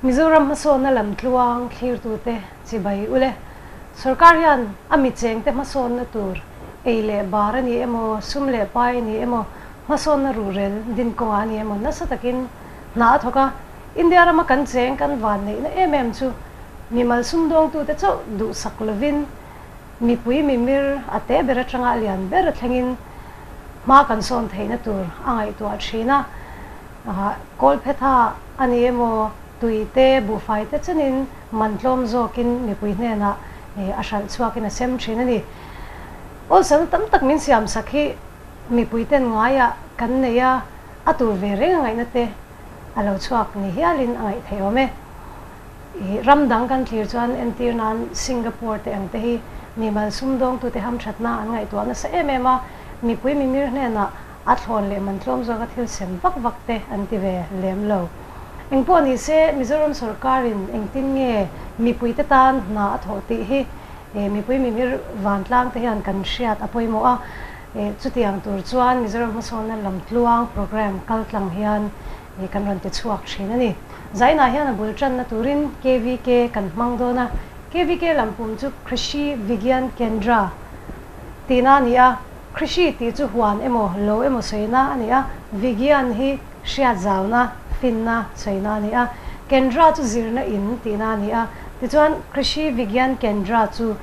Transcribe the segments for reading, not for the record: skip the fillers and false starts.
Mizoram hmasawnna lamtluang thlirtute chibai ule. Sorkar hian a mi chengte hmasawnna tur ei leh bar a ni emaw, sum leh pai a ni emaw, hmasawnna ruhrel din kawngah a ni emaw nasa takin hna a thawk a. India rama kan cheng kan vanneihna em em chu mimal sumdawngtute chauh duhsak lovin mipui mimir a te ber atanga a lian ber thlengin hma kan sawn theihna tur a ngaihtuah thin a. Kawlphetha a ni emaw, tui te, buhfai te chenin man tlawm zawkin mipui hnenah a hralh chhuakin a sem thin a ni. Awlsam tam tak min siamsak hi mipui ten ngaiah kan nei a, a tur ve reng a ngaihna te a lo chhuak ni hialin a ngaih theih awm e. I ram dang kan thlir chuan entir nan Singapore te ang te hi mimal sumdawngtute hamthatna an ngaihtuah nasa em em a, mipui mimir hnenah a thlawn leh man tlawm zawka thil sem vak vak te an ti ve lem lo. Engpawh ni se, Mizoram sawrkarin engtin nge mipuite tan hna a thawh tih hi mipui mimir vantlang te hian kan hriat a pawimawh a, chutiang tur chuan Mizoram hmasawnna lamtluang programme kaltlang hian kan rawn ti chhuak thin a ni. Zainah hian a bul tanna turin KVK kan hmang dawn a, KVK lampum chu Krishi Vigyan Kendra tihna a ni a, Krishi tih chu huan emaw, lo emaw sawina a ni a, Vigyan hi hriat zauna, finna sawina a ni a, Kendra chu zirna in tihna a ni a, tichuan Krishi Vigyan Kendra chu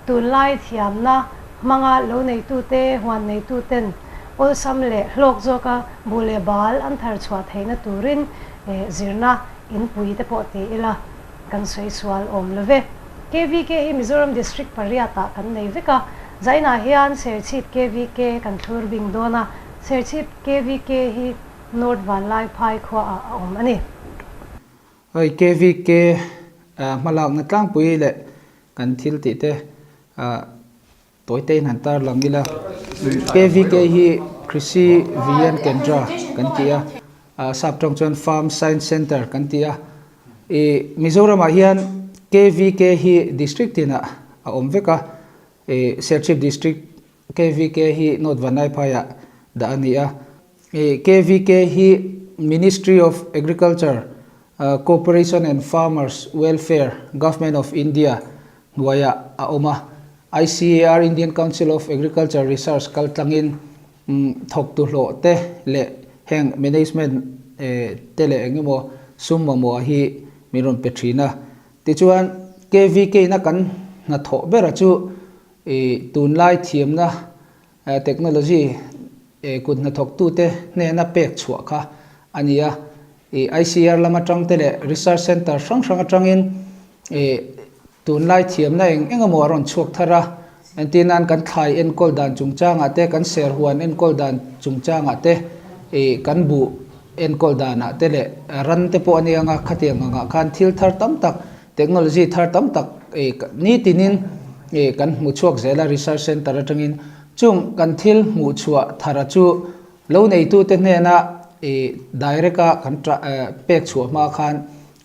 tunlai thiamna hmanga lo neitute, huan neituten awlsam leh hlawk zawka buh leh bal an thar chhuah theihna turin zirna inpui te pawh ti ila kan sawi sual awm lo ve. KVK hi Mizoram District pariatah kan nei vek a, Zainah hian Serchhip KVK kan thlur bing dawn a, Serchhip KVK hi North Vanlaiphai khuaah a awm a ni. Hei KVK hmalakna tlangpui leh kan thil tih te tawitein han tar lang ila. KVK hi Krishi Vigyan Kendra kan ti a, sap tawng chuan Farm Science Centre kan ti a. I Mizoramah hian KVK hi district tinah a awm vek a, i Serchhip District KVK hi North Vanlaiphaiah dah a ni a. I KVK hi Ministry of Agriculture, Cooperation and Farmers Welfare, Government of India hnuaiah a awm a. ICAR, Indian Council of Agriculture Research kaltlangin thawktu hlawh te leh heng management te leh eng emaw sum mamawh hi min rawn pe thin a. Tichuan KVK na kan hnathawh bera chu tunlai thiamna technology kut hnathawktute hnena pek chhuah kha a ni a. ICAR lam atang te leh research centre hrang hrang atangin Tunlai thiamna eng eng emaw a rawn chhuak thar a, entir nan kan thlai enkawl dan chungchangah te, kan serhuan enkawl dan chungchangah te, ih kan buh enkawl danah te leh ran te pawh a nia anga khatiang angah khan thil thar tam tak, technology thar tam tak ih nitinin ih kan hmu chhuak zel a research centre atangin. Chung kan thil hmuh chhuah thara chu lo neitute hnena ih direct a kan pek chhuah hma khan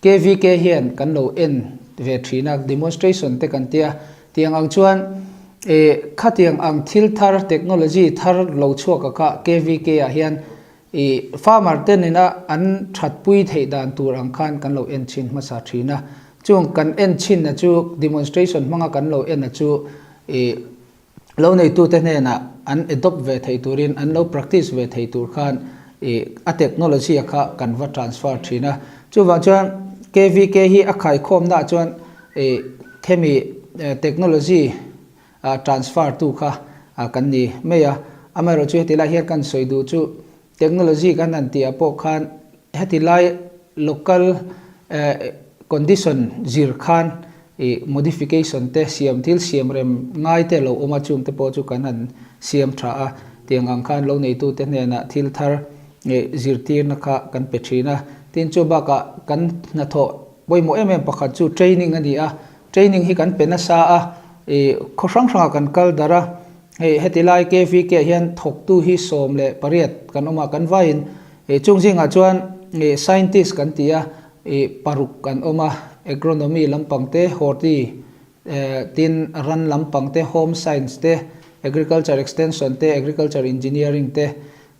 KVK hian kan lo en ve thin a, demonstration te kan tia, tiang ang chuan eh khatiang ang thil thar technology thar lo chhuak a kha KVK ah hian ih farmer te nena an that pui theih dan tur ang khan kan lo en chhin hmasa thin a, chung kan en chhin na chu demonstration hmanga kan lo en a chu ih lo neitute hnenah an adopt ve thei turin, an lo practice ve thei tur khan ih a technology a kha kan va transfer thin a. Chuvang chuan KVK hi a khaikhawmnaah chuan ih khemi technology transfer tu kha kan ni mai a. Amaherawhchu heti lai hian kan sawi duh chu technology kan han tih ah pawh khan heti lai local condition zir khan Ih modification te siam thil siam rem ngai te lo awm a chung te pawh chu kan han siam tha a, tiang ang khan lo neitu te hnenah thil thar ih zirtirna kha kan pe thin a. Tin chu bakah kan hnathawh pawimawh em em pakhat chu training a ni a, training hi kan pe nasa a, ih khaw hrang hrangah kan kal darh a, hei heti lai KVK ah hian thawktu hi 18 kan awm a, kan vaiin ih chung zingah chuan ih scientist kan ti a, Ih paruk an awm a, agronomy lampang te, horti tin ran lampang te, home science te, agriculture extension te, agriculture engineering te.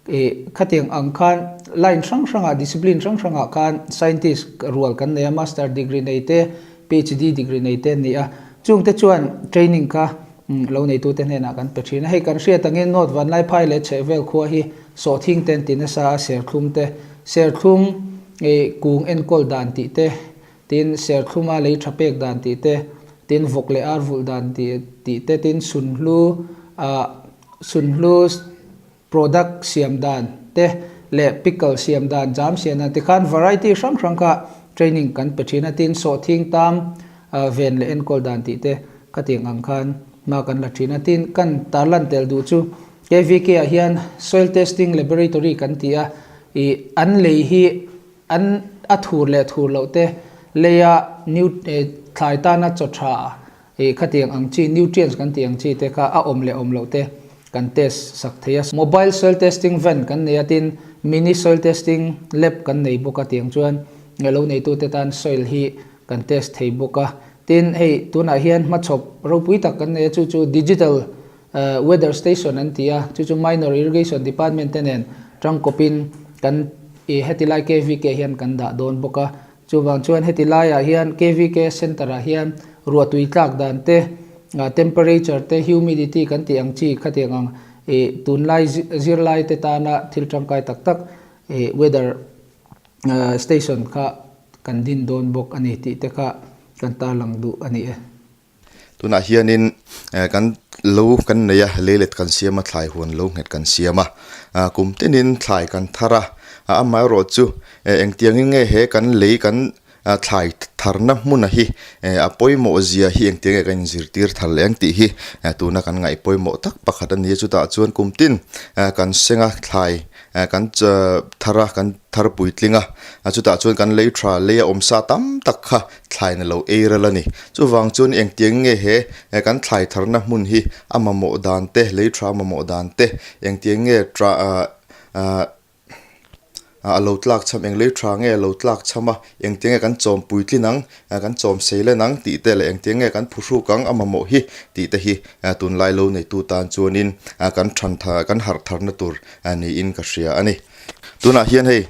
Ih khatiang ang khan line hrang hrangah discipline hrang hrangah khan scientist rual kan nei a, master degree nei te, PhD degree nei te an ni a. Chungte chuan training kha lo neitute hnenah kan pe thin a. Hei kan hriat angin North Vanlaiphai leh chhehvel khua hi sawhthing te an ti nasa a, serthlum te, serthlum ih kung enkawl dan tih te, tin serthluma lei tha pek dan tih te, tin vawk leh ar vulh dan tih tih te, tin sunhlu ah sunhlu Product siam dan te leh pickle siam dan, jam siam dan tikhan variety hrang hrang kha training kan pe thin a, tin sawhthing tam ven leh enkawl dan tih te khatiang ang khan hma kan la thin a, tin kan tarlan tel duh chu KVK ah hian soil testing laboratory kan ti a, ih an lei hi an a thur leh thur loh te leia new thlai tana chaw tha Ih khatiang ang chi nutrients kan tih ang chi te kha a awm leh awm loh te kan test sak thei a. Mobile soil testing van kan nei a tin mini soil testing lab kan nei bawk a tiang chuan lo neitu te tan soil hi kan test thei bawk a. Tin hei tunah hian hmachhawp ropui tak kan nei a chu chu digital weather station an ti a chu chu minor irrigation department te nen tangkawpin kan ih heti lai KVK hian kan dah dawn bawk a. Chuvang chuan heti laiah hian KVK Centre-ah hian ruahtui tlak dan te, temperature te, humidity kan tih ang chi khatiang ang ih tunlai zirlai te tana thil tangkai tak tak ih weather station kha kan din dawn bawk a ni tih te kha kan tarlang duh a ni e. Tunah hianin kan lo kan nei a, leilet kan siam a, thlai huan lo nghet kan siam a, kum tinin thlai kan thar a, amaherawh chu engtiangin nge he kan lei kan thlai tharna hmuna hi a pawimawh zia hi engtiang nge kan inzirtir thar leh ang tih hi tuna kan ngaih pawimawh tak pakhat a ni a, chutah chuan kum tin kan seng a thlai kan thar a kan thar puitling a, chutah chuan kan lei tha lei a awm sa tam tak kha thlai na lo ei ral a ni. Chuvang chuan engtiang nge he kan thlai tharna hmun hi a mamawh dan te, lei tha a mamawh dan te, engtiang nge tah ah a lo tlak cham, eng lei tha nge a lo tlak cham a, engtiang nge kan chawm puitlin ang, kan chawm sei len ang tih te leh engtiang nge kan phuhruk ang a mamawh hi tih te hi tunlai lo neitu tan chuanin kan than kan harh tharna tur niin ka hria a ni. Tunah hian hei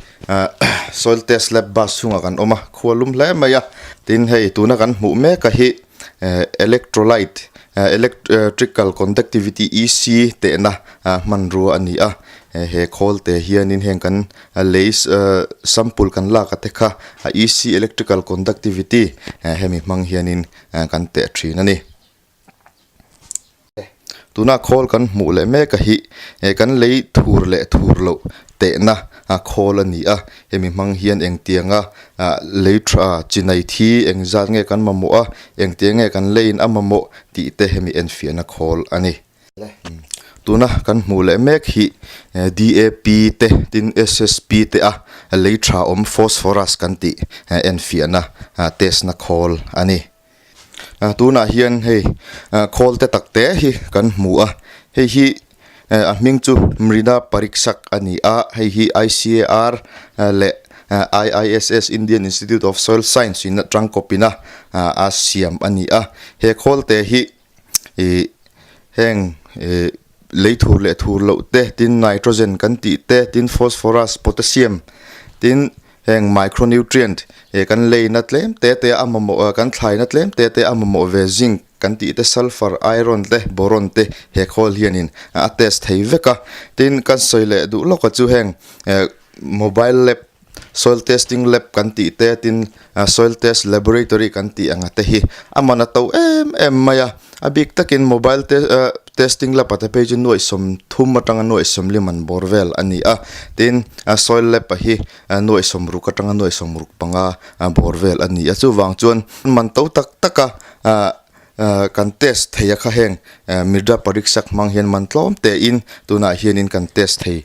soil test lab bus chhungah kan awm a, khua lum hle mai a, tin hei tuna kan hmuh mek a hi electrolyte electrical conductivity EC tehna hmanrua a ni a, he khawl te hianin heng kan lei sample kan lak a te kha EC electrical conductivity hemi hmang hianin kan teh thin a ni. Tuna khawl kan hmuh leh mek a hi eh kan lei thur leh thur loh tehna a khawl a ni a hemi hmang hian engtianga ah lei tha chinai thi engzat nge kan mamawh a engtiang nge kan leiin a mamawh tih te hemi enfiahna khawl a ni. Tuna kan hmuh leh mek hi DAP te tin SSP te a lei tha awm phosphorus kan tih enfiahna test na khawl a ni. Tunah hian hei khawl te tak te hi kan hmu a hei hi a hming chu Mrida Parikshak a ni a hei hi I_C_A_R leh I_I_S_S Indian Institute of Soil Science in atang kawpin a a siam a ni a he khawl te hi ih heng ih lei thur leh thur loh te tin nitrogen kan tih te tin phosphorus potassium tin. Heng micronutrient eh kan leina tlem te te a mamawh kan thlaina tlem te te a mamawh ve zinc kan tih te sulphur iron te boron te he khawl hianin a test thei vek a tin kan sawi leh duh lawk a chu heng eh mobile lab soil testing lab kan tih te tin soil test laboratory kan tih anga te hi a man a to em em mai a a bik takin mobile te eh testing lab ah te phei chu nuaih sawmthum atanga nuaih sawmlim an bawr vel a ni a tin soil lab ah hi nuaih sawmruk atanga nuaih sawmruk panga bawr vel a ni a chuvang chuan man to tak tak a ah kan test thei a kha heng Mirda Parikshak hmang hian man tlawm te in tunah hianin kan test thei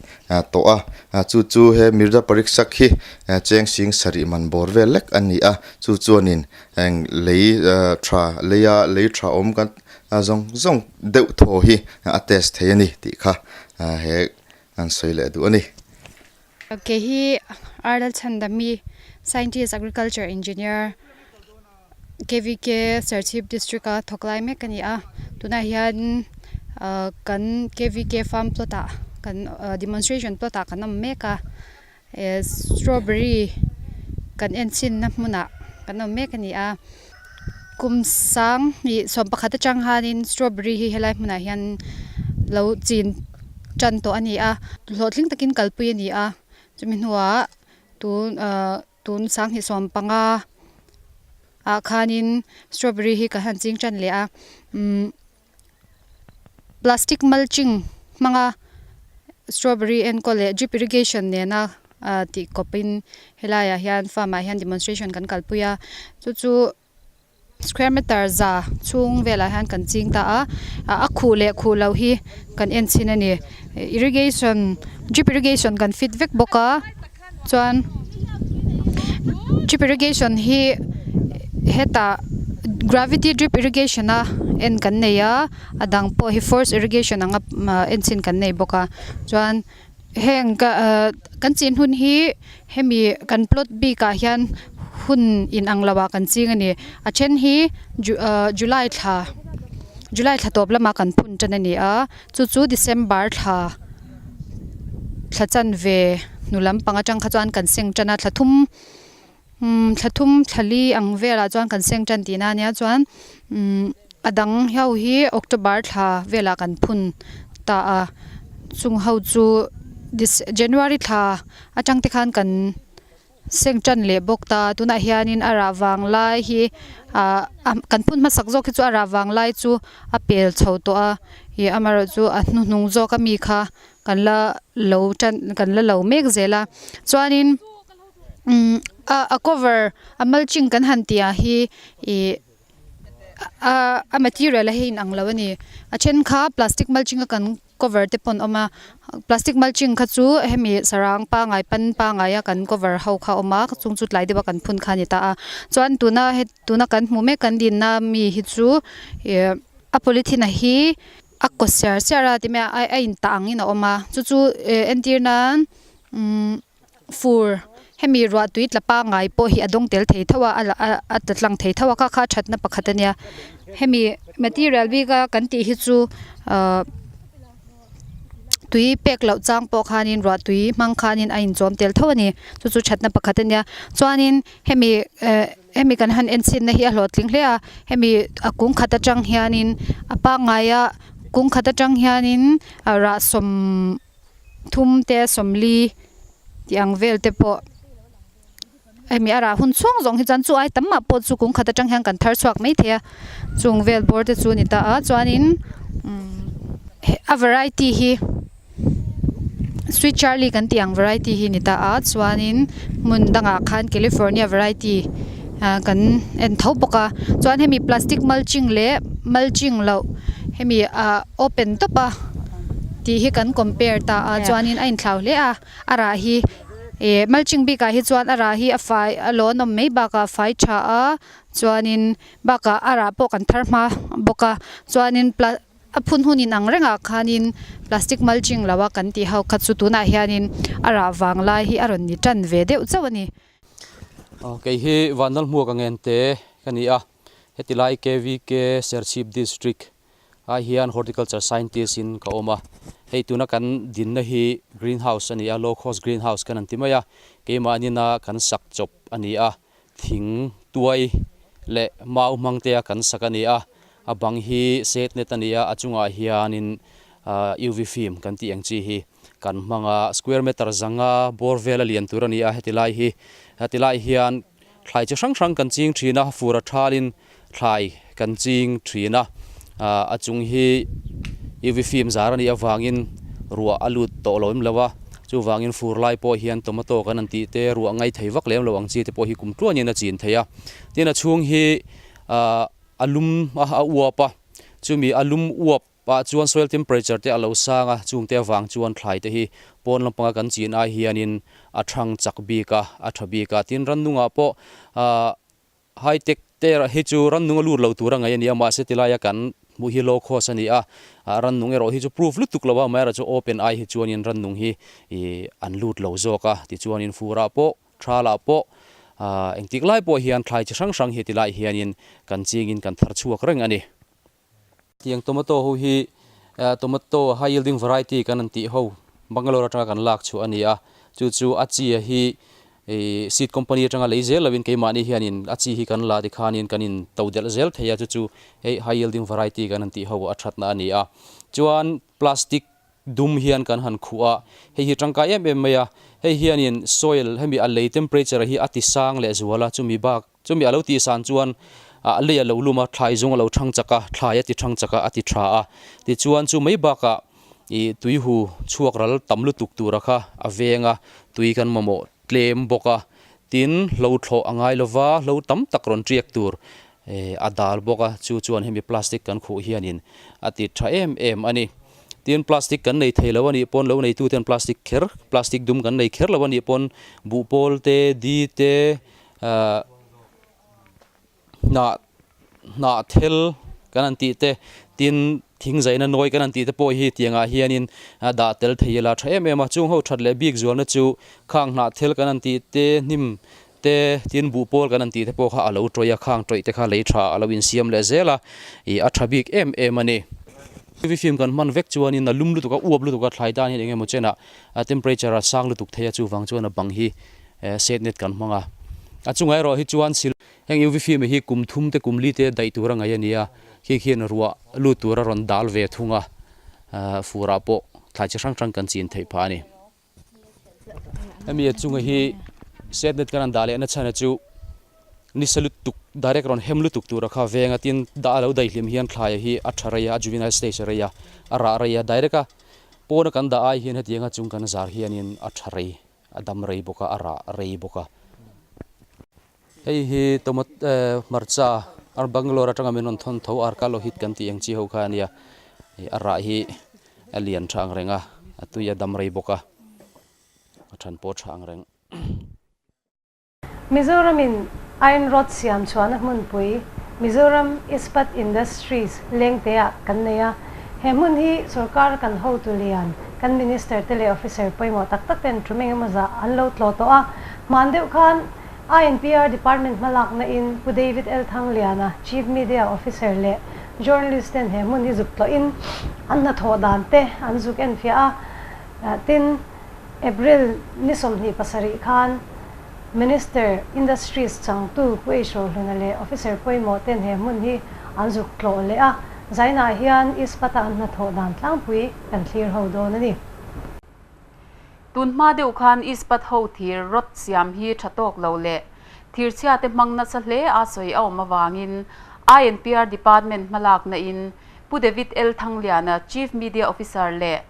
tawh a chu chu he Mirda Parikshak hi cheng sing sarih man bawr vel lek a ni a chu chuanin heng lei tha leia lei tha awm kan zawng zawng deuh thaw hi a test thei a ni tih kha he an sawi leh duh a ni. Kei hi Ardal Chhandami Scientist Agriculture Engineer KVK Serchhip District a thawk lai mek a ni a tunah hian kan KVK farm plot ah. Kan demonstration plot ah kan awm mek a strawberry kan en chhinna hmunah kan awm mek a ni a kum sang hnih sawm pakhat atang hianin strawberry hi helai hmunah hian lo chin tan tawh a ni a hlawhtling takin kalpui a ni a chumi hnuah tun ahh tun sanghnih 15 ah khanin strawberry hi kan han ching tan leh a umm. Plastic mulching hmanga strawberry enkawl leh drip irrigation nena ah tih kawpin helaiah hian farm ah hian demonstration kan kalpui a chu chu square meter za chhung velah hian kan ching ta a a khuh leh khuh loh hi kan en chhin a ni irrigation drip irrigation kan fit vek bawk a chuan drip irrigation hi hetah gravity drip irrigation a en kan nei a a dang pawh hi force irrigation anga en chhin kan nei bawk a chuan heng ka ah kan chin hun hi hemi kan plot bik ah hian hun inang lo ah kan ching a ni a then hi ah july thla july thla tawp lamah kan phun tan a ni a chu chu december thla. Thla chanve hnu lampang atang kha chuan kan seng tan a thla thum umm thla thum thla li ang velah chuan kan seng tan tihna ania chuan umm a dang ho hi october thla velah kan phun ta a chung ho chu january thla atang te khan kan. Seng tan leh bawk ta tunah hianin a rah vang lai hi ah kan phun hmasak zawk hi chu a rah vang lai chu a pel chho tawh a ih amaherawh chu a hnuhnung zawk ami kha kan la lo tan kan la lo mek zel a chuanin umm a a cover a mulching kan han tih ah hi ih a material a hi inang lo a ni a then kha plastic mulching a kan. Cover te pawh an awm a plastic mulching kha chu hemi sarang pangai pan pangai a kan cover ho kha a awm a chung chu tlai deuh a kan phun kha a ni ta a chuan tuna he tuna kan hmuh mek kan dinna mi hi chu ih a polythene a hi a kaw siar siar a ti mai a a in tah ang in a awm a chu chu ih entir nan umm. Fur, hemi ruah tui tla pangngai pawh hi a dawng tel thei tho a, a tla tlang thei tho a, kha kha a thatna pakhat a nia. Hemi material bika kan tih hi chu ahh tui pek loh chang pawh khanin ruah tui hmang khanin a inchawm tel tho a ni, chu chu thatna pakhat a nia. Chuanin hemi eh hemi kan han en chhinna hi a hlawhtling hle a, hemi a kung khat atang hianin a pangngaia kung khat atang hianin rah sawm. Thum te sawmli tih ang vel te pawh hemi a rah hun chhung zawng hi chuan chu ai tam mah pawh chu kung khat atang hian kan thar chhuak mai thei a chung vel bawr te chu a ni ta a chuanin a variety hi sweet charlie kan tih ang variety hi a ni ta a chuanin hmun dangah khan california variety ah kan en tho bawk a chuan hemi plastic mulching leh mulching loh hemi ah open tawp a tih hi kan compare ta a chuanin a inthlau hle a a rah hi ih mulching bikah hi chuan a rah hi a fai a lawn awm mai bakah a fai tha a chuanin bakah a rah pawh kan thar hma bawk a chuanin pla a phun hun in ang rengah khanin plastic mulching lo a kan tih ho kha chu tunah hianin a rah vang lai hi a rawn ni tan ve deuh chauh a ni. Kei hi Vanlalhmuaka Ngente ka ni a, heti lai KVK Serchhip District ah hian Horticulture Scientist in ka awm a, hei tuna kan dinna hi Green House a ni a, Low Cost Green House kan an ti mai a, keimahnin a kan sak chawp a ni a, thing tuai leh mau hmang te a kan sak a ni a, a bang hi set net a ni a, a chungah hianin UV film kan tih ang chi hi kan hmang a, square meter zanga bawr vel a lian tur a ni a, heti lai hi heti lai hian thlai chi hrang hrang kan ching thin a, fur a thalin thlai kan ching thin a, a chung hi UV film zar a nih avangin ruah a lut tawh lo em lo a, chuvangin fur lai pawh hian tomato kan han tih te ruah ngai thei vak lem lo ang chi te pawh hi kum tluanin a chin thei a, tin a chhung hi a lum a a uap a, chumi a lum uap pah chuan soil temperature te a lo sang a, chungte avang chuan thlai te hi pawn lampanga kan chin ai hianin a thang chak bik a, a tha bik a, tin rannungah pawh High tech te hi chu rannung a lut lo tur a ngaih a ni a, mahse tilaia kan hmuh hi low cost a ni a, rannung erawh hi chu proof lutuk lo a, amaherawhchu open eye hi chuanin rannung hi an lut lo zawk a, tichuanin furah pawh, thalah pawh, engtik lai pawh hian thlai chi hrang hrang hi tilai hianin kan chingin kan thar chhuak reng a ni. Tiang tomato ho hi tomato high yielding variety kan an tih ho. Bangalore atanga kan lak chhuah a ni a, chu chu a chi a hi ih seed company atanga lei zel lovin keimahni hianin a chi hi kan la tikhanin kan in to delh zel thei a, chu chu hei high yielding variety kan han tih ho a thatna a ni a. Chuan plastic dum hian kan han khuh a, hei hi tangkai em em mai a, hei hianin soil hemi a lei temperature hi a ti sang leh zual a, chumi bak chumi a lo tih san chuan a lei a lo lum a, thlai zung a lo thang chak a, thlai a ti thang chak a, a ti tha a, tichuan chu mai bakah ih tuihu chhuak ral tam lutuk tura kha a veng a, tui kan mamawh tlem bawk a, tin hlo thlawh a ngai lova hlo tam tak rawn tiak tur a dal bawk a, chu chuan hemi plastic kan khuh hianin a ti tha em em a ni. Tin plastic kan nei thei lo a nih pawn lo neitu ten plastic kher plastic dum kan nei kher lo a nih pawn buhpawl te di te ahh hnah hnah thel kan han tih te tin thing zaina nawi kan han tih te pawh hi tiangah hianin a dah tel thei ila tha em em a chung ho that leh bik zualna chu khang hnah thel kan han tih te hnim te tin buhpawl kan han tih te pawh kha a lo tawih a khang tawih te kha lei tha a lo insiam leh zel a ih a tha bik em em a ni. T V film kan hman vek chuanin a lum lutuk a uap lutuk a thlai dan hian eng emaw chenah a temperature a sang lutuk thei a chuvang chuan a bang hi set net kan hmang a a chungah erawh hi chuan sil Heng UV film hi kum thum te kum li te daih tur a ngaih a ni a, khi khian ruah lut tur a rawn dal ve thung a, furah pawh thlai chi hrang hrang kan chin theih phah a ni. Hemi a chunga hi set net kan han dah leh na chhan a chu nisa lutuk direct rawn hem lutuk tur a kha veng a tin dah a lo daih hlim hian thlai hi a tha rei a, a juvenile stage a rei a, a rah rei a, direct a pawn a kan dah ai hian hetiang a chung kan zar hianin a tha rei a dam rei bawk a, a rah rei bawk a. Hei hi tomat eh hmarcha ar Bangalore atanga min rawn thawn tho arka lohit kan tih ang chi ho kha a nia ih a rah hi a lian tha ang reng a a tui a dam rei bawk a a than pawh tha ang reng. Mizoramin Iron Rod siam chhuahna hmunpui Mizoram Ispat Industries lengteah kan nei a, he hmun hi sorkar kan hotu lian kan Minister te leh Officer pawimawh tak tak ten tum engemaw zah an lo tlawh tawh a, hman deuh khan INPR Department hmalakna in Pu David L. Thangliana, Chief Media Officer leh Journalist ten he hmun hi zuk tlawhin an hnathawh dan te an zuk enfiah a. Tin, April ni 27 khan Minister, Industries changtu Pu H. Rohluna leh Officer pawimawh ten he hmun hi an zuk tlawh leh a. Zainah hian Ispat-a an hnathawh dan tlangpui kan thlir ho dawn a ni. Tun hma deuh khan Ispat ho thir rawt siam hi tha tawk lo leh thirchhia te hmang nasa hle a sawi a awm avangin INPR Department hmalakna in Pu David L. Thangliana, Chief Media Officer leh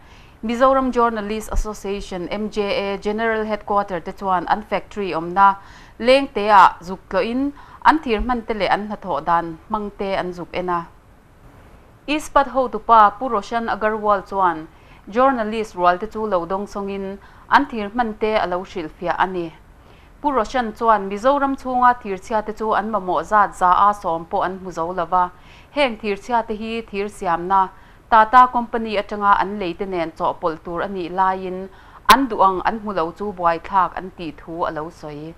Mizoram Journalist Association, MJA, General Headquarter te chuan an factory awmna lengte ah zuk tlawhin an thir hman te leh an hnathawh dan hmang te an zuk en a. Ispat hotupa Pu Roshan Agarwal chuan journalist rual te chu lo dawng sawngin an thir hman te a lo hrilhfiah a ni. Pu Roshan chuan Mizoram chhunga thirchhia te chu an mamawh zat 100% pawh an hmu zo lova, heng thirchhia te hi thir siamna Tata company atanga an lei te nen chawhpawlh tur a nih laiin an duh ang an hmu lo chu buaithlak an tih thu a lo sawi.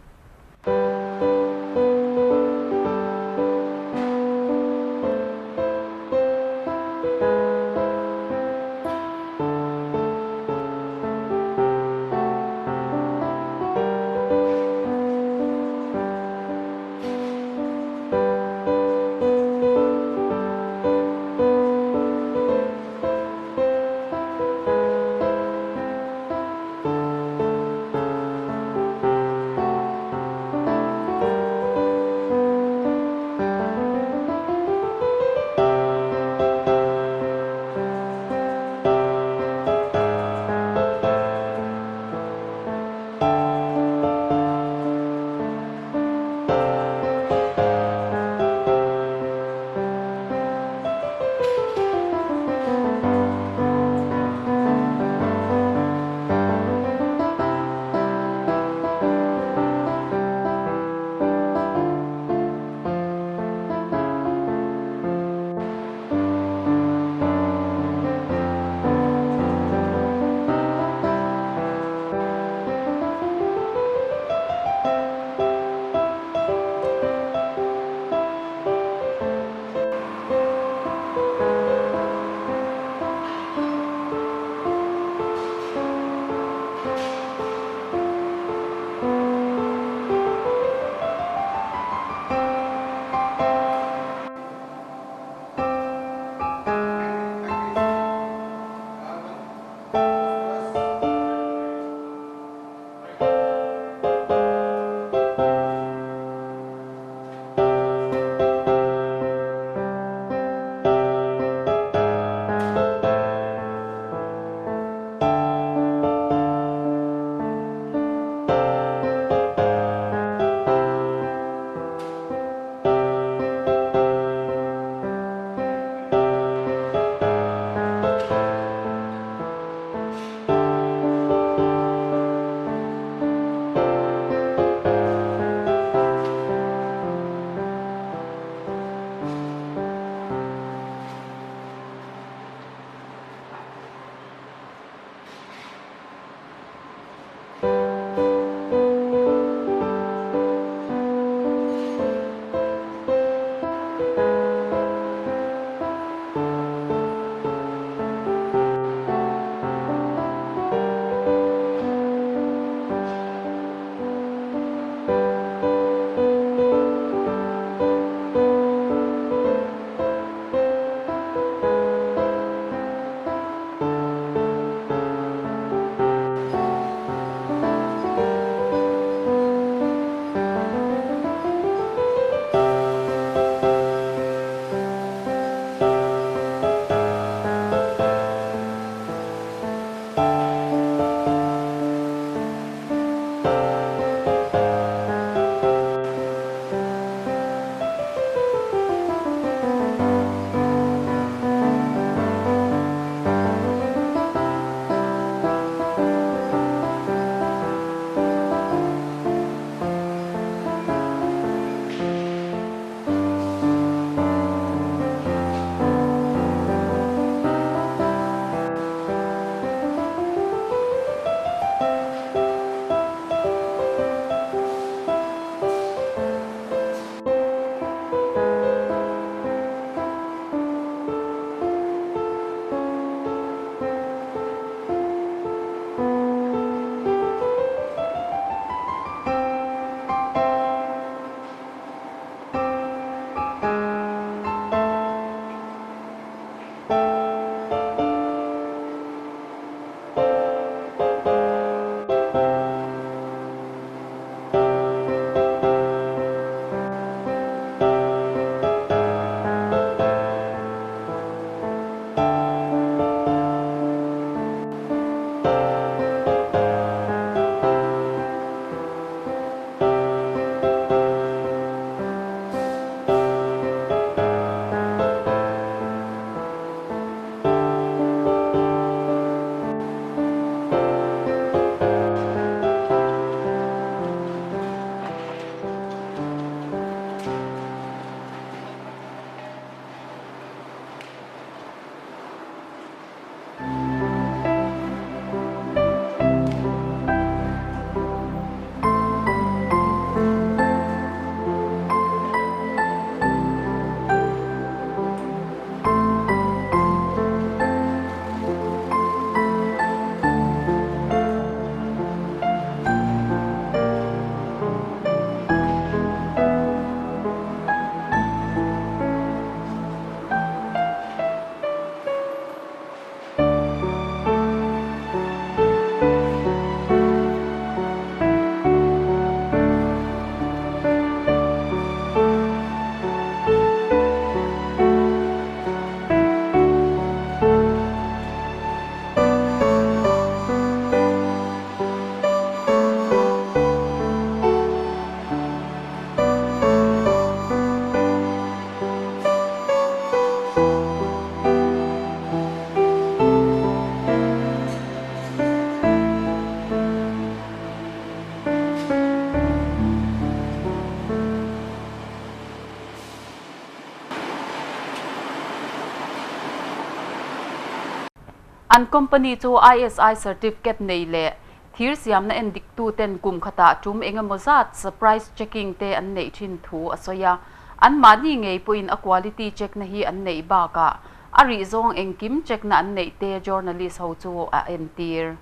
An company chu ISI certificate nei leh thir siamna en diktu ten kum khatah tum engemaw zat surprise checking te an neih thin thu a sawi a. An mahni ngei pawhin a quality check na hi an neih bakah a rih zawng engkim check na an neih te journalist ho chu a entir.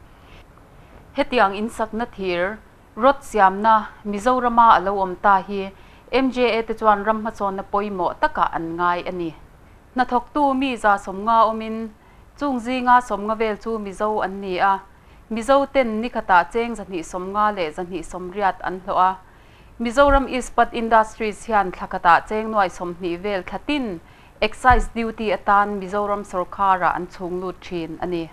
Hetiang insakna thir rod siamna Mizorama a lo awm ta hi MJA te chuan ram hmasawnna pawimawh takah an ngai a ni. Hnathawktu mi za 50 awmin chung zinga 50 vel chu Mizo an ni a. Mizo ten ni khatah cheng 250 leh 280 an hlawh a. Mizoram Ispat Industries hian thlakhatah cheng nuai 20 vel thlatin excise duty atan Mizoram sarkara an chhung lut thin a ni.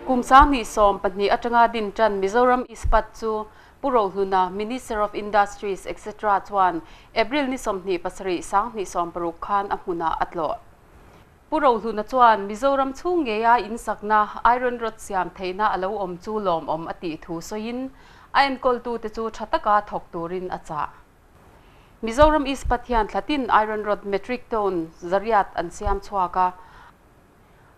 Kum 2014 atanga din tan Mizoram Ispat chu Puro Hluna Minister of Industries etc chuan April ni 27 2026 khan a hmuna atlo. Puro Hluna chuan Mizoram chung ngeia in sakna iron rod siam theina alo om chu lom om ati thu soin a enkol tu te chu thataka thok turin acha. Mizoram Ispat hian thlatin iron rod metric ton zariat an siam chuaka.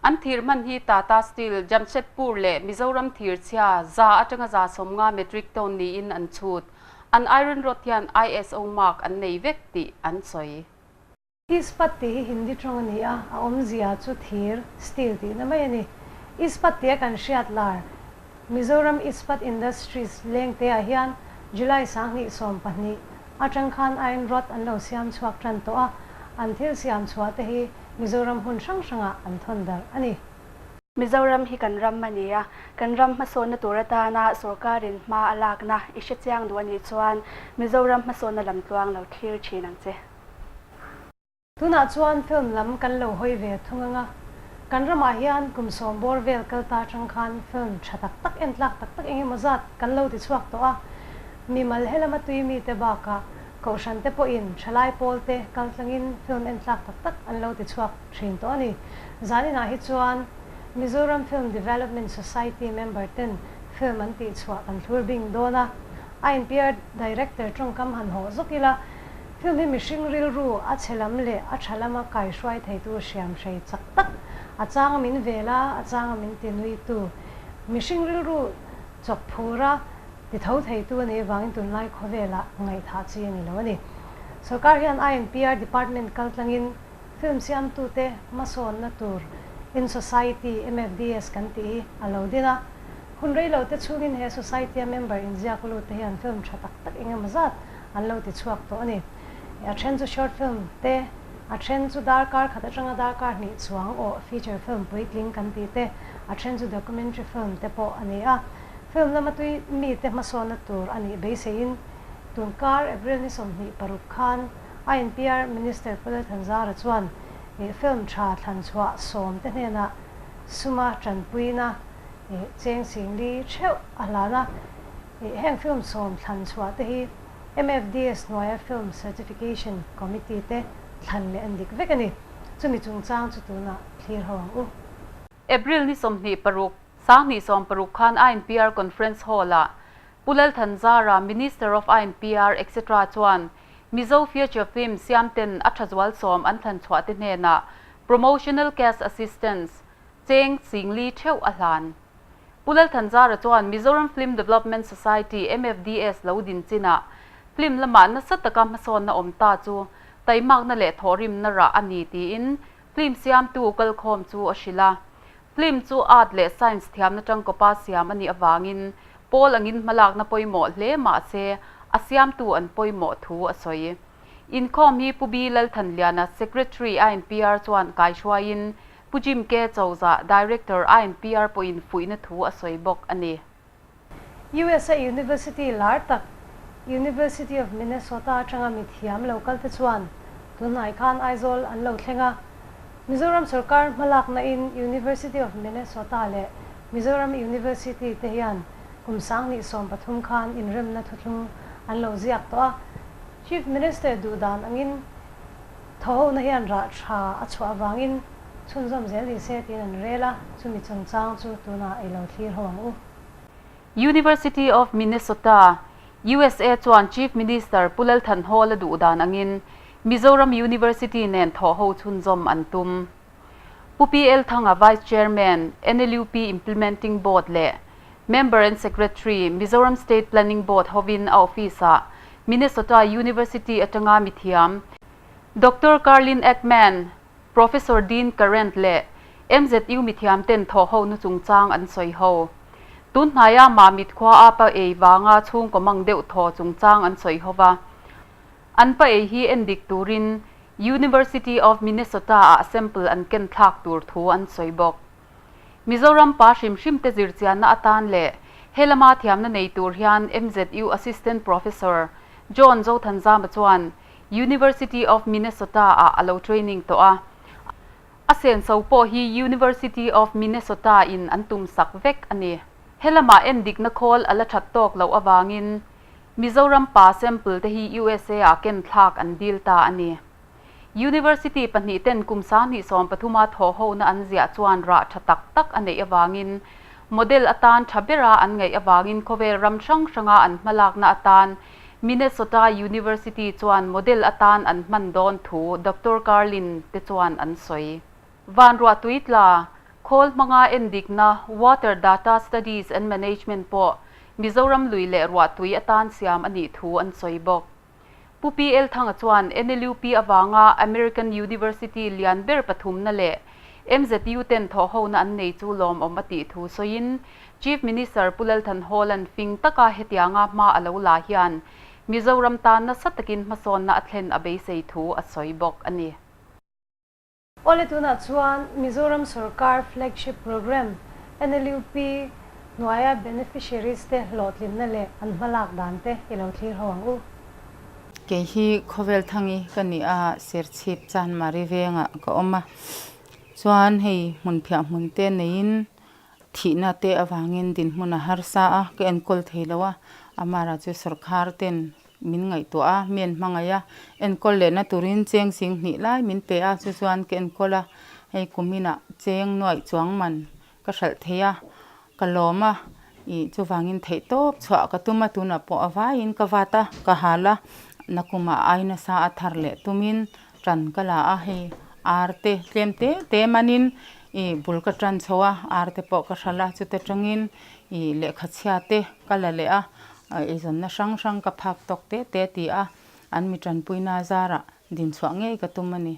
An thir man hi Tata Steel Jamshedpur le Mizoram thir chhia za atanga za 50 metric ton ni in an chhut. An iron rod hian ISO mark an nei vek ti an soi. Ispat ti hi Hindi tawng a ni a, a awmzia chu thir steel tih na mai a ni. Ispat tia kan hriat lar Mizoram Ispat Industries leng te ah hian July 2012 atang khan iron rod an lo siam chhuak tan tawh a, an thil siam chhuah te hi Mizoram hun hrang hranga an thawn dar a ni. Mizoram hi kan ram a ni a, kan ram hmasawnna tur atana sorkarin hma a lakna i hre chiang duh a nih chuan Mizoram hmasawnna lam tluang lo thlir thin ang che. Tunah chuan film lam kan lo hawi ve thung anga, kan ramah hian kum 10 bawr vel kal ta atang khan film tha tak tak en tlak tak tak engemaw zat kan lo ti chhuak tawh a. Mi mal helama tui mi te bakah kohhran te pawhin thalai pawl te kal tlangin film en tlak tak tak an lo ti chhuak thin tawh a ni. Zaninah hi chuan Mizoram Film Development Society member ten film an tih chhuah kan thlur bing dawn a. INPR director tawngkam han haw zawk ila, film hi mihring rilru a chhe lam leh a tha lama kai hruai theitu hriam hrei chak tak, a changa min vela, a changa min ti nui tu. Mihring rilru chawk phura. Ti tho theitu a nih avangin tunlai khawvelah ngaihthah chi a ni lo a ni. Sorkar hian INPR department kaltlangin film siamtute hmasawnna tur in society, MFDS, kan tih hi a lo din a. Hun rei lo te chhungin he society-a member inziak lut te hian film tha tak tak eng emaw zat an lo ti chhuak tawh a ni. A then chu short film te, a then chu darkar khat atanga darkar hnih chuang awh feature film puitling kan tih te, a then chu documentary film te pawh a ni a. Film lama tui mite hmasawnna tur a nih beiseiin tunkar April ni 26 khan INPR Minister Pu Lalthanzara chuan film tha thlanchhuah sawm te hnenah suma tanpuina cheng 40,000 theuh a hlan a. Heng film sawm thlanchhuah te hi MFDS hnuaia Film Certification Committee te thlan leh an dik vek a ni. Chumi chungchang chu tunah thlir ho ang u. April ni 26, 2016 khan INPR Conference Hall-ah Pu Lalthanzara, Minister of INPR etc. Chuan Mizo Feature Film siamten a tha zual sawm an thlanchhuah te hnenah Promotional Cash Assistance cheng 40,000 theuh a hlan. Pu Lalthanzara chuan Mizoram Film Development Society, MFDS, lo din chinah film lamah nasa taka hmasawnna awm ta chu taimakna leh thawhrimna rah a ni tiin Film siamtu kalkhawm chu a hrilh a. Film chu art leh science thiamna tangkawpa siam a nih avangin pawl angin hmalakna pawimawh hle mah se a siamtu an pawimawh thu a sawi. Inkhawm hi Pu B Lalthanliana, Secretary INPR chuan kaihruaiin Pu Jim K Chozah, Director INPR pawhin fuihna thu a sawi bawk a ni. USA University lar tak University of Minnesota atanga mithiam lo kalte chuan tunhnai khan Aizawl an lo thleng a. Mizoram sorkar hmalakna in University of Minnesota leh Mizoram University te hian kum 2013 khan inremna thuthlung an lo ziak tawh a. Chief Minister duhdan angin thawhona hian rah tha a chhuah avangin chhunzawm zel ni se tiin an rel a, chumi chungchang chu tunah i lo thlir ho ang u. University of Minnesota, USA chuan Chief Minister Pu Lalthanhawla duhdan angin Mizoram University nen thawhho chhunzawm an tum. Pu PL Thanga Vice Chairman, NLUP Implementing Board leh Member and Secretary, Mizoram State Planning Board hovin a office-ah Minnesota University atanga mithiam Doctor Carlin Ekman, Professor Dean Current leh MZU mithiam ten thawhho nu chungchang an sawi ho. Tun hnaia Mamit khua a pa ei vanga chhungkaw mang deuh thaw chungchang an sawi ho va. An pa ei hi en dik turin University of Minnesota ah sample an ken thlak tur thu an sawi bawk. Mizoram pa hrim hrim te zirchianna atan leh helama thiamna nei tur hian MZU Assistant Professor John Zothanzama chuan University of Minnesota ah a lo training tawh a. A senso pawh hi University of Minnesota in an tum sak vek a ni. Helama en dikna khawl a la that tawk loh avangin Mizoram pa sample te hi USA ah ken thlak an dil ta a ni. University pahnih ten kum 2013 a thawhhona an ziah chuan rah tha tak tak a neih avangin model atan tha bera an ngaih avangin khawvel ram hrang hranga an hmalakna atan Minnesota University chuan model atan an hman dawn thu Doctor Carlin te chuan an sawi. Van ruah tui tla, khawl hmanga en dikna Water Data Studies and Management pawh Mizoram lui leh ruah tui atan siam a nih thu an sawi bawk. Pu PL Thanga chuan NLUP avanga American University lian ber pathumna leh MZU ten thawhhona an nei chu lawmawm a tih thu sawiin Chief Minister Pu Lalthanhawla'n fing taka hetianga hma a lo la hian Mizoram tan nasa takin hmasawnna a thlen a beisei thu a sawi bawk a ni. Awle tunah chuan Mizoram Sorkar Flagship Programme NLUP hnuaia beneficiaries te hlawhtlinna leh an hmalak dan te i lo thlir ho ang u. Kei hi khawvel thangi ka ni a, Serchhip Chanmari vengah ka awm a, chuan hei hmunphiah hmun te neiin thihna te avangin dinhmun a harsa a, ka enkawl thei lo a, amara chu sorkar ten min ngaihtuah a, mi an hmangaih a, enkawl lehna turin cheng 20,000 lai min pe a, chu chuan ka enkawl a, hei kuminah cheng nuaih chuang man ka hralh thei a, ka lawm a, ih chuvangin theih tawp chhuah ka tum a, tunah pawh a vaiin ka vat a, ka hal a, nakumah ai nasa a thar leh tumin tan ka la a, hei ar te tlem te te manin ih bul ka tan chho a, ar te pawh ka hralh a, chute tangin ih lehkha chhia te ka la leh a. Eizawnna hrang hrang ka phak tawk te te ti a, an mi tanpuina zarah dinchhuah ngei ka tum a ni.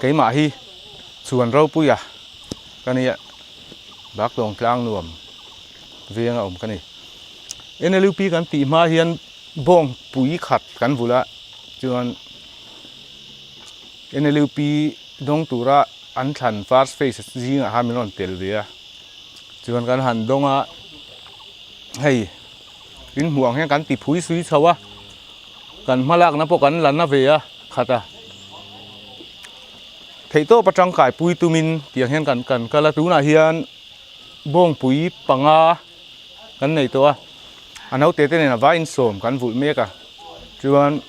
Keimah hi chuan ropuia ka nia Baktawng tlang nuam venga awm ka ni. NLUP kan tih hma hian bawng pui khat kan vulh a, chuan NLUP dawng tura an thlan first phase zingah khan min rawn tel ve a, chuan kan han dawng a, hei in hmuh ang hian kan ti phui sui chho a, kan hmalakna pawh kan la na ve a khat a. Theihtawp atang kaipui tumin tiang hian kan kan kal a, tunah hian bawngpui panga kan nei tawh a, a naute te nen a vaiin sawm kan vulh mek a, chuan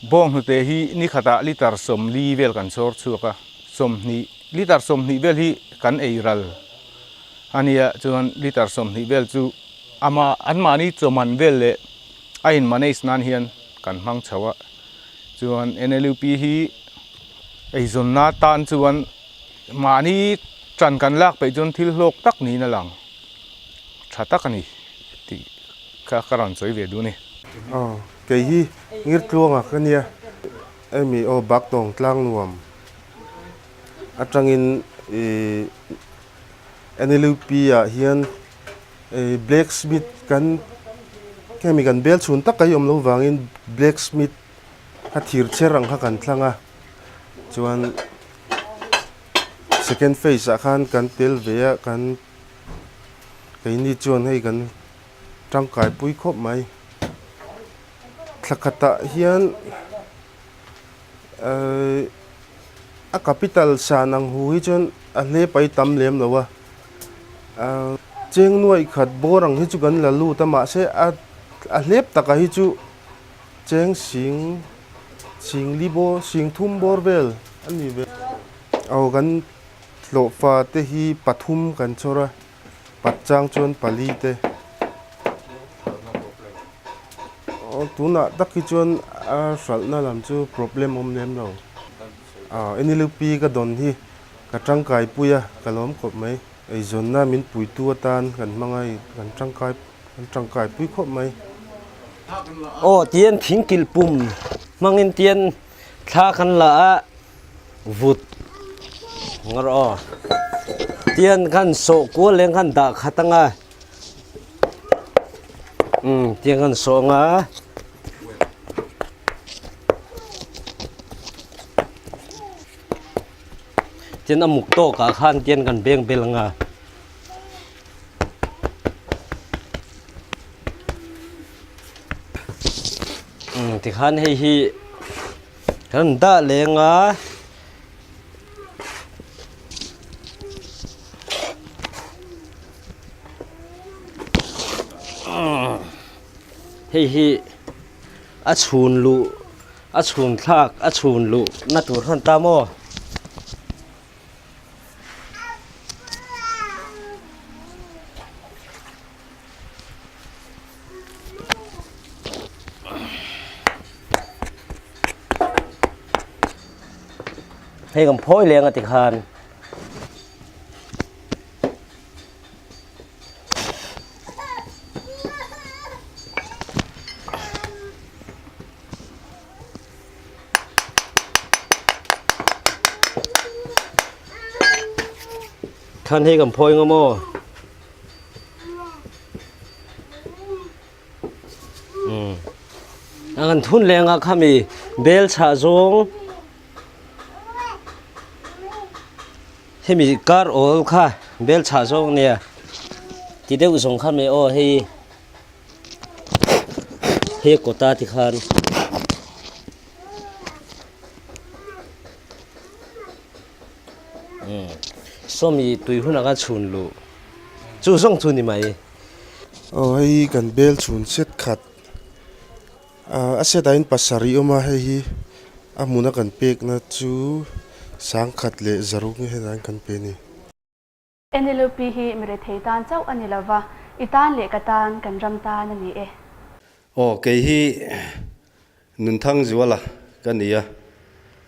bawng hnute hi ni khatah litre 40 vel kan chhawr chhuak a, 20 litre 20 vel hi kan ei ral a nia, chuan litre 20 vel chu ama anmahni chawman vel leh a in manage nan hian kan hmang chho a. Chuan NLUP hi eizawnna tan chuan mahni tan kan lak peih chuan thil hlawk tak niin a lang tha tak a ni tih kha ka rawn sawi ve duh a ni. Aw. Kei hi Ngirtluanga ka nia. Emi aw Baktawng Tlangnuam atangin ih NLUP ah hian ih blacksmith kan hemi kan bel chhun tak a hi awm lo vangin blacksmith a thir chher ang kha kan thlang a chuan second phase ah khan kan tel ve a kan keini chuan hei kan tangkai pui khawp mai thla khatah hian ehh a capital san ang hu hi chuan a hle pai tam lem lo a ahh cheng nuaih khat bawr ang hi chu kan la lut a mahse a a hlep takah hi chu cheng sing sing li bawr sing thum bawr vel a ni ve aw kan hlawhfa te hi pathum kan chhawr a. Pat chang chuan pali te aw tunah tak hi chuan a hralhna lam chu problem awm lem lo ah NLUP ka dawn hi ka tangkai pui a ka lawm khawp mai eizawnna min puitu atan kan hmang a kan tangkai kan tangkai pui khawp mai. Aw tian thingkilh pum hmangin tian thla kan la a. Vut ngar aw tian khan sawh kual leng khan dah khat anga um tiang khan sawh anga tian a muk tawk ah khan tian kan beng bel anga. Um tikhan hei hi. Kan dah leng a. Hei hi a chhun luh a chhun thlak a chhun luh na tur hman ta maw. Hei kan phawi leng a ti khan. Khan hei kan phawi nga maw. A kan thun lengah khami bel chah zawng hemi kar awl kha bel chah zawng nia ti deuh zawng kha mi aw hei he kawta ti khan. Sawmi tui hunah khan chhun luh chu zawng chu ni mai. Aw hei kan bel chhun set khat ah a set ah hian pasarih awm a hei hi a hmuna kan pekna chu sangkhat leh zaruk nge helai kan pe a ni. NLUP hi mi rethei tan chauh a ni lova, i tan leh ka tan, kan ram tan a ni e. Aw, kei hi Nunthang Zuala ka ni a,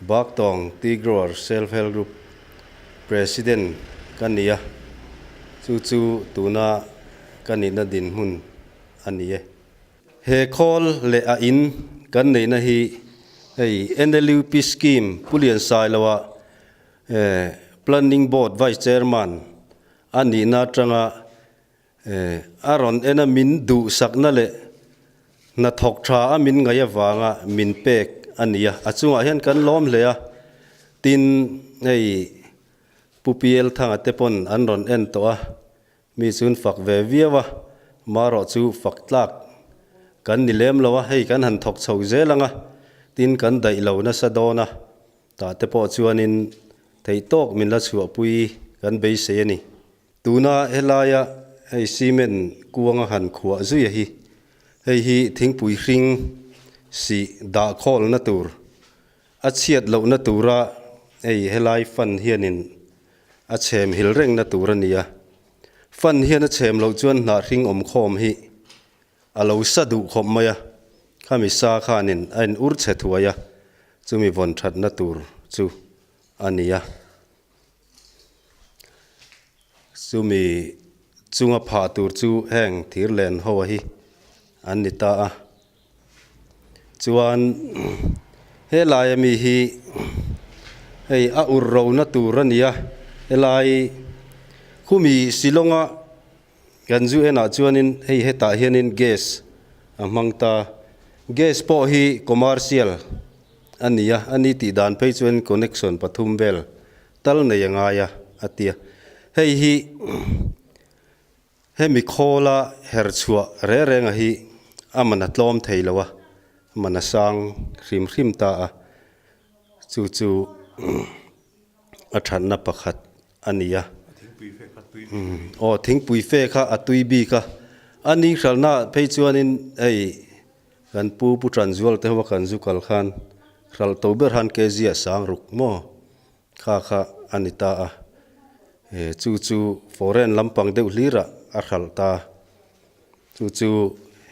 Baktawng Tea Grower Self Help Group President ka ni a, chu chu tuna ka nihna dinhmun a ni e. He khawl leh a in kan neihna hi hei NLUP Scheme Pu Liansailoa Planning Board Vice Chairman a nihna atanga a rawn en a min duhsakna leh hnathawk tha a min ngaih avanga min pek a ni a, a chungah hian kan lawm hle a, tin hei Pu PL Thanga te pawn an rawn en tawh a, mi chun fak ve viau a, marawh chu fak tlak kan ni lem lo a, hei kan han thawk chho zel ang a, tin kan daih lo nasa dawn a. Tah te pawh chuanin theih tawk min la chhuahpui kan beisei a ni. Tuna helaia hei cement kuanga han khuah zui a hi, hei hi thingpui hring sih dah khawlna tur, a chhiat lohna tura hei helai fan hianin a chhem hil rengna tur a ni a. Fan hian a chhem loh chuan hnah hring awm khawm hi A lo sa duh khawp mai a, khami sa khanin a in ur chhe thuai a, chumi vawn thatna tur chu a ni a. Chumi chunga phah tur chu heng thir len ho a hi an ni ta a. Chuan helai ami hi hei a ur rona tur a ni a, helai khumi Shillong-a kan zu enah chuanin hei hetah hianin gas a hmang ta. Gas pawh hi commercial a ni a, a ni tih dan phei chuan connection pathum vel tal nei a ngai a, a ti a. Hei hi hemi khawla her chhuah reng renga hi a man a tlawm thei lo a, a man a sang hrim hrim ta a, chu chu a thatna pakhat a ni a. Aw thingpui fe kha a tui bik a, a ni hralhna phei chuanin hei kan pu Pu Tanzual te ho a kan zu kal khan hralh to ber han kg a sang ruk maw kha kha a ni ta a, chu chu foreign lampang deuh hlirah a hralh ta, chu chu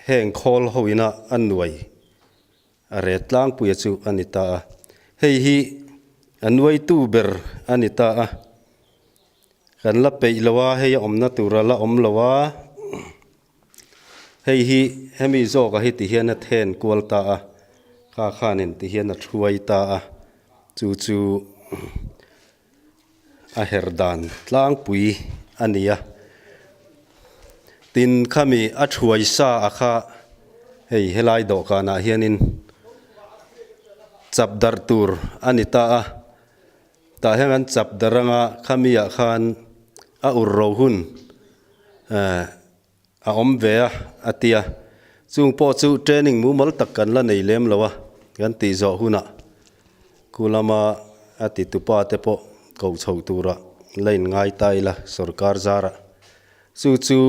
heng khawl ho ina a nuai A ret tlangpuia chu a ni ta a. Hei hi a nuaitu ber a ni ta a. Kan la peih lo a, hei a awmna tur a la awm lo a. Hei hi hemi zawka hi ti hian a then kual ta a, kha khanin ti hian a thuai ta a. Chu chu a her dan tlangpui a ni a. Tin, khami a thuai sa a kha hei helai dawhkanah hianin chap darh tur a ni ta a. Tah hian an chap darh anga khami ah khan a ur ro hun eh A awm ve a, a ti a. Chung pawh chu training mumal tak kan la nei lem lo a, kan tih zawh hunah khu lama a ti tupa te pawh koh chhoh tura la in ngai ta ila sorkar zarah. Chu chu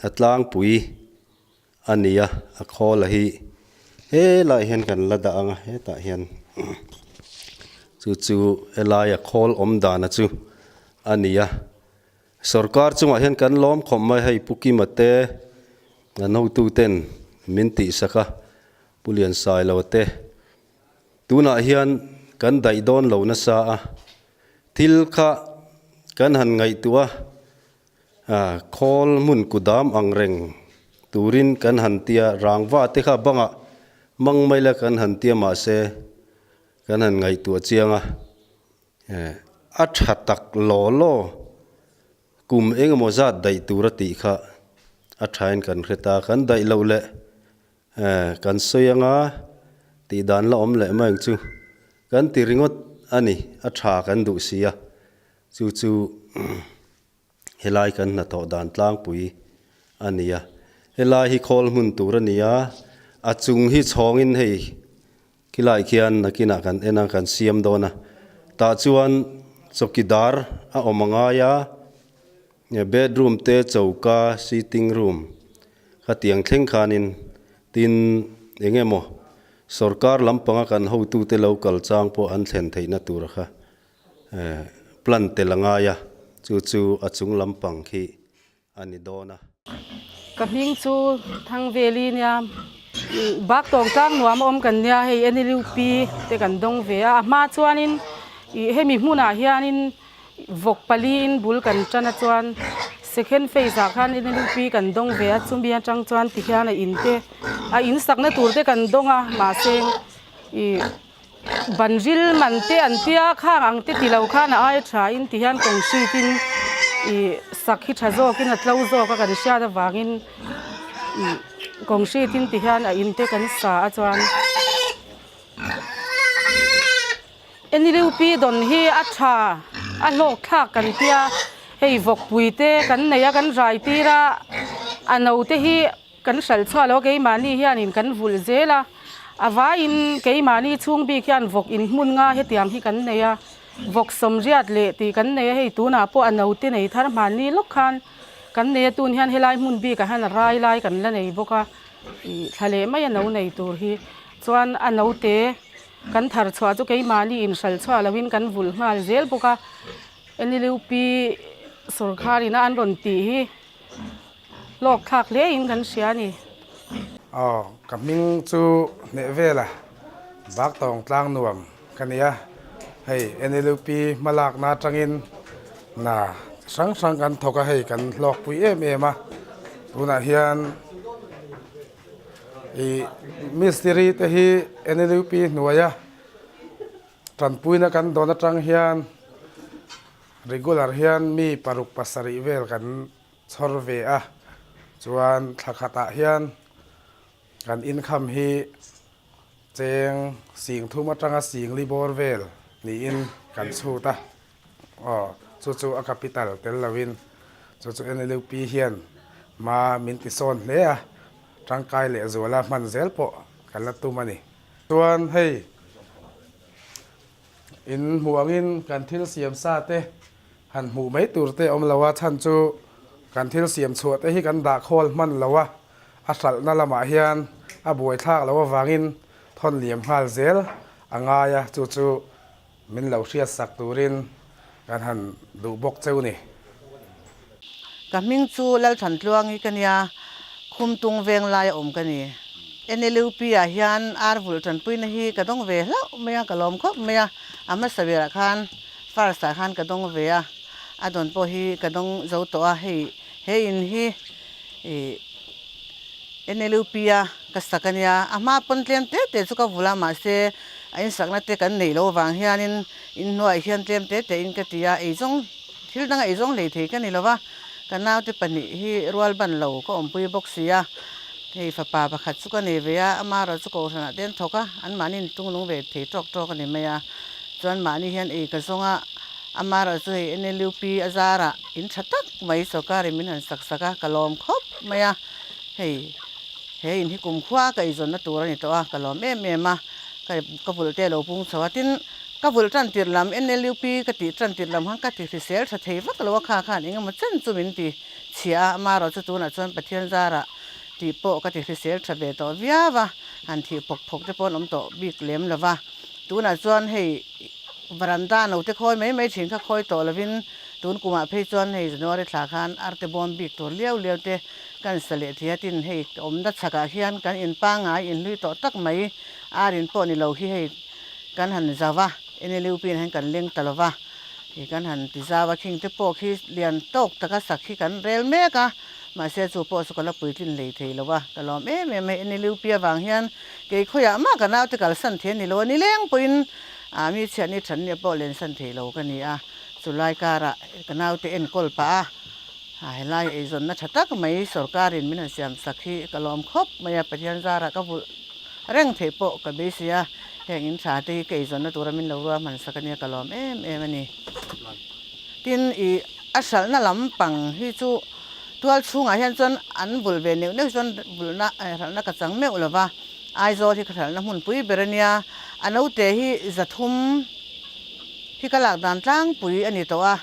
a tlangpui a ni a, a khawl a hi helaiah hian kan la dah ang a, hetah hian chu chu helaia khawl awm dana chu a ni a. Sorkar chungah hian kan lawm khawp mai hei Pu Kima te an hotu ten min tihsak a, Pu Liansailo te tunah hian kan daih dawn lo nasa a, thil kha kan han ngaihtuah a, khawl hmun kudam ang reng turin kan han tia, rangva te kha bangah mang mai la kan han tia mahse kan han ngaihtuah chiang a. A tha tak law law kum engemaw zat daih tur a tih kha a thain kan hre ta. Kan daih loh leh kan sawi anga tih dan la awm leh mai ang chu. Kan ti ringawt a ni, a tha kan duh si a, chu chu Helai kan hnathawh dan tlangpui a ni a, helai hi khawl hmun tur a ni a, a chung hi chhawngin hei khilai khian nakinah kan en a kan siam dawn a, tah chuan chawkidar a awm a ngai a, bedroom te choka sitting room khatiang thleng khanin tin eng emaw sorkar lampanga kan hotute lo kal chang pawh an thlen theihna tur kha. Plan tel a ngai a, chu chu a chung lampang khi a ni dawn a. Ka hming chu Thangveli nia, bak tawng tlang nuam a awm kan nia, hei NLUP te kan dawng ve a, a hma chuanin ih hemi hmunah hianin vawk paliin bul kan tan a chuan second phase ah khan NLUP kan dawng ve a, chumi atang chuan tihian a in te a in sakna tur te kan dawng a mahse ih. Banril man te an tia khang ang te ti lo khan a ai tha in ti hian concrete in ih sak hi tha zawk in a tlo zawk a kan hriat avangin ih concrete in ti hian a in te kan sa a chuan NLUP dawn hi a tha a hlawk thlak kan tia hei vawkpui te kan nei a kan rai tir a a no te hi. Kan hralh chhuah lo keimahni hianin kan vulh zel a, a vaiin keimahni chhung bik hian vawk inhmun nga hetiang hi kan nei a, vawk sawmriat leh tih kan nei a, hei tunah pawh a naute nei thar hmanni lawk khan kan nei a, tun hian helai hmun bikah hian a rai lai kan la nei bawk a, ih thla leh mai a no nei tur hi chuan a naute kan thar chhuah chu keimahni inhralh chhuah loin kan vulh nghal zel bawk a, NLUP sawrkharina an rawn tih hi. Hlawk thlak hle in kan hria a ni. Aw, ka hming chu hneh vel a, bak tawng tlang nuam ka ni a, hei NLUP hmalakna atangin hna hrang hrang kan thawk a, hei kan hlawkpui em em a, tunah hian I mistiri te hi NLUP hnuaia tanpuina kan dawn atang hian regular hian mi paruk pasarih vel kan chhawr ve a, chuan thla khatah hian kan income hi cheng sing thum atanga sing li bawr vel niin kan chhut a, aw chu chu a capital tel lovin chu chu NLUP hian ma min ti sawn hle a, tangkai leh zuala hman zel pawh kan la tum a ni. Chuan hei in hmuh angin kan thil siam sa te han hmuh mai tur te awm lo a, chhan chu kan thil siam chhuah te hi kan dah khawl hman lo a, a hralhna lamah hian a buaithlak loh avangin thawn liam nghal zel a ngai a, chu chu min lo hriatsak turin kan han duh bawk cheu ni. Ka hming chu Lalthantluangi ka nia, Khumtung veng laia awm ka ni. NLUP ah hian ar vulh tanpuina hi ka dawng ve hlauh mai a, ka lawm khawp mai a, a hmasa berah khan first ah khan ka dawng ve a, a dawn pawh hi ka dawng zo tawh a, hei he in hi ih NLUP a ka sak a nia, a hma pawn tlem te te chu ka vulh a, mahse a insakna te kan neih loh avang hianin inhnuaiah hian tlem te te in ka ti a, eizawng thil danga eizawng hlei thei ka ni lo va, ka naute pahnih hi rual ban lo ka awmpui bawk si a, hei fapa pakhat chu ka nei ve a, amaherawh chu kohhranah te an thawk a, anmahni intunglung ve thei tawk tawk a ni mai a, chuan mahni hian ei ka zawng a. Amaherawh chu hei NLUP a zarah in tha tak mai sorkarin min han sak sak a, ka lawm khawp mai a, hei he in hi kumkhua ka eizawnna tur a ni tawh a, ka lawm em em a, ka ka vulh te a lo pung chho a, tin ka vulh tan tirh lam NLUP ka tih tan tirh lam khan ka ti hrisel tha thei vak lo a, kha khan eng emaw chen chu min ti chhia a, amaherawh chu tunah chuan Pathian zarah tih pawh ka ti hrisel tha ve tawh viau a, han thih phawk phawk te pawh an awm tawh bik lem lo va, tunah chuan hei. Varanda note khawi mai mai thin kha khawi tawh lovin tun kumah phei chuan hei January thla khan arte bawm bik tur liau liau te kan sa leh thei a, tin hei awmna chhakah hian kan in pangngai inhlui tawh tak mai ar in pawh ni lo hi hei kan han zau a, NLUP in hian kan leng ta lo va, hei kan han ti zau a, khing te pawh khi lian tawk taka sak hi kan rel mek a, mahse chu pawh chu ka la puitlin hlei thei lo a, ka lawm em em a, NLUP avang hian kei khawiah mah ka naute kalsan thei a ni lo a, nileng pawhin A mi chhiat ni than nia pawh lensan thei lo ka ni a, chu lai karah ka naute enkawl pah a, a helai eizawnna tha tak mai sorkarin min han siam sak hi ka lawm khawp mai a, Pathian zarah ka vulh reng theih pawh ka beisei a, heng in tha te hi ka eizawnna tura min lo ruah hman sak a nia ka lawm em em a ni. Tin, i a hralhna lampang hi chu tual chhungah hian chuan an vulh ve neuh neuh chuan vulhna hralhna ka chang meuh lo va, Aizawl hi ka hralhna hmunpui ber a nia, a naute hi zathum hi ka lak dan tlangpui a ni tawh a,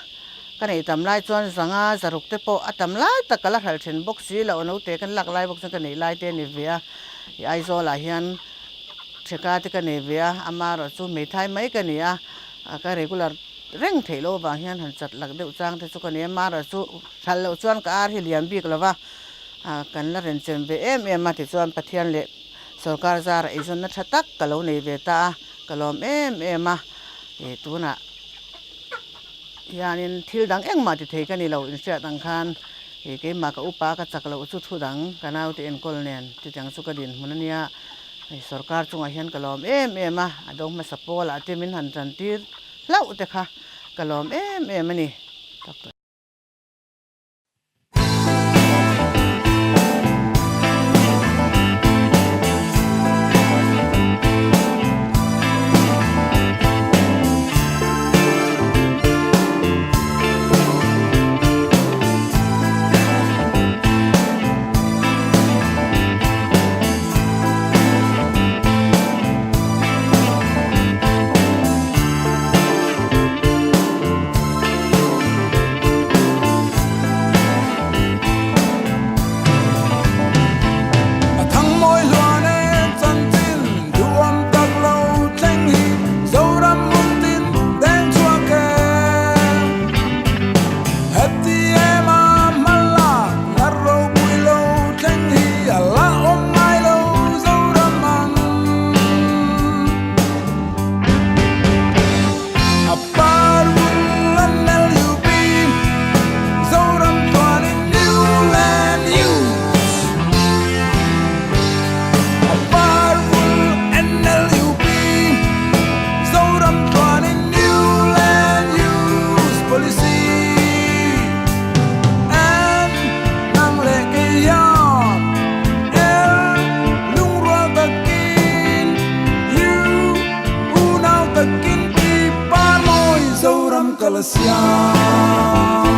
ka neih tam lai chuan zanga zaruk te pawh a tam lai tak ka la hralh then bawk si lo, a naute kan lak lai bawk chuan ka neih lai te a ni ve a, i Aizawlah hian theka te ka nei ve a, amaherawh chu hmeithai mai ka ni a, ka regular reng theih loh avang hian han chat lak deuh chang te chu ka nei a, amaherawh chu hralh loh chuan ka ar hi lian bik lo va. A kan la renchem ve em em a tichuan Pathian leh sorkar zara eizawnna tha tak ka lo nei ve ta a, ka lawm em em a, ih tunah hianin thil dang engmah ti thei ka ni lo inhriat ang khan ih keimah ka upa ka chak loh chu thu dang ka naute enkawl nen chutiang chu ka dinhmun a nia, hei sorkar chungah hian ka lawm em em a, a do hmasa pawlah te min han tantir hlauh te kha ka lawm em em a ni. Kalasiam.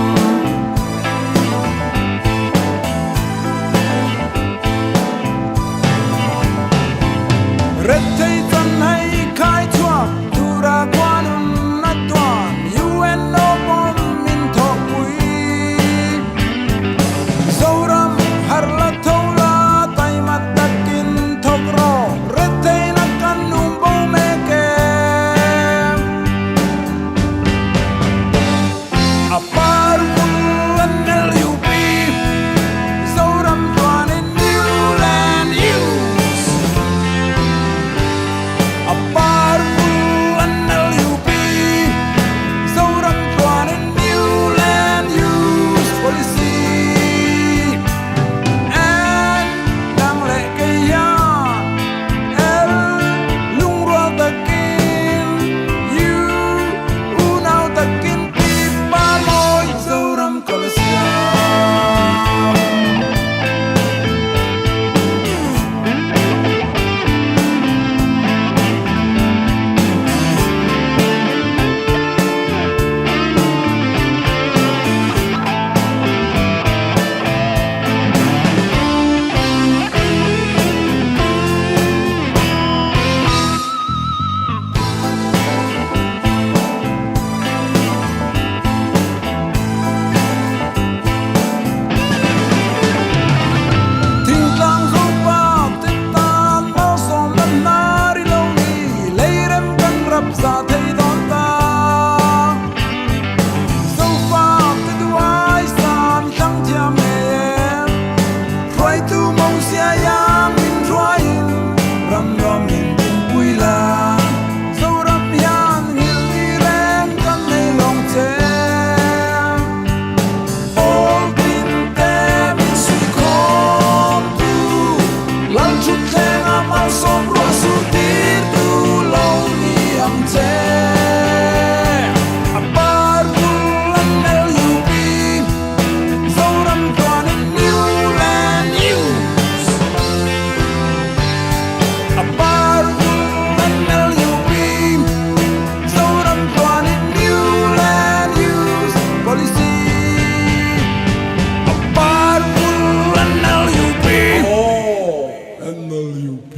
Rethei chan hai khai chhuak tura khuanun a tuan UNO pawn min thawhpui. Zoram har la tho la taima takin thawk rawh retheina kan um bo mek em. A par bul an NLUP Zoram chuanin New Land Use. A par bul an NLUP Zoram chuanin New Land Use Policy. N nang leh kei hian L lungrual takin U unau takin pi pa mawi Zoram ka la siam. Thingtlang zopa te tan malsawmna hnar i lo ni, leirem kan rap za thei dawn ta. Zofa te duai sam i thlang thiam ngei em, hruaitu Mosia iang min hruaiin ram nuam min dinpui la. Zoram hian nghilh ni reng kan nei lawng che. Pawl tin te min suih khawm tu, lal thut thleng a malsawm ruah sur tir tu lo ni ang che. A par bul an NLUP, Zoram chuanin New Land Use. A par bul an NLUP, Zoram chuanin New Land Use Policy. A par bul an NLUP. Aw NLUP.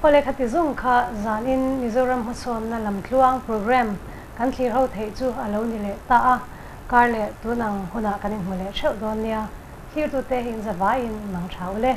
Aw lehkha ti zung kha zanin Mizoram hmasawnna lamtluang programme kan thlir ho theih chu a lo ni leh ta a, kar leh tun ang hunah kan inhmu leh theuh dawn nia. Thlirtute inzavaiin mang tha ule.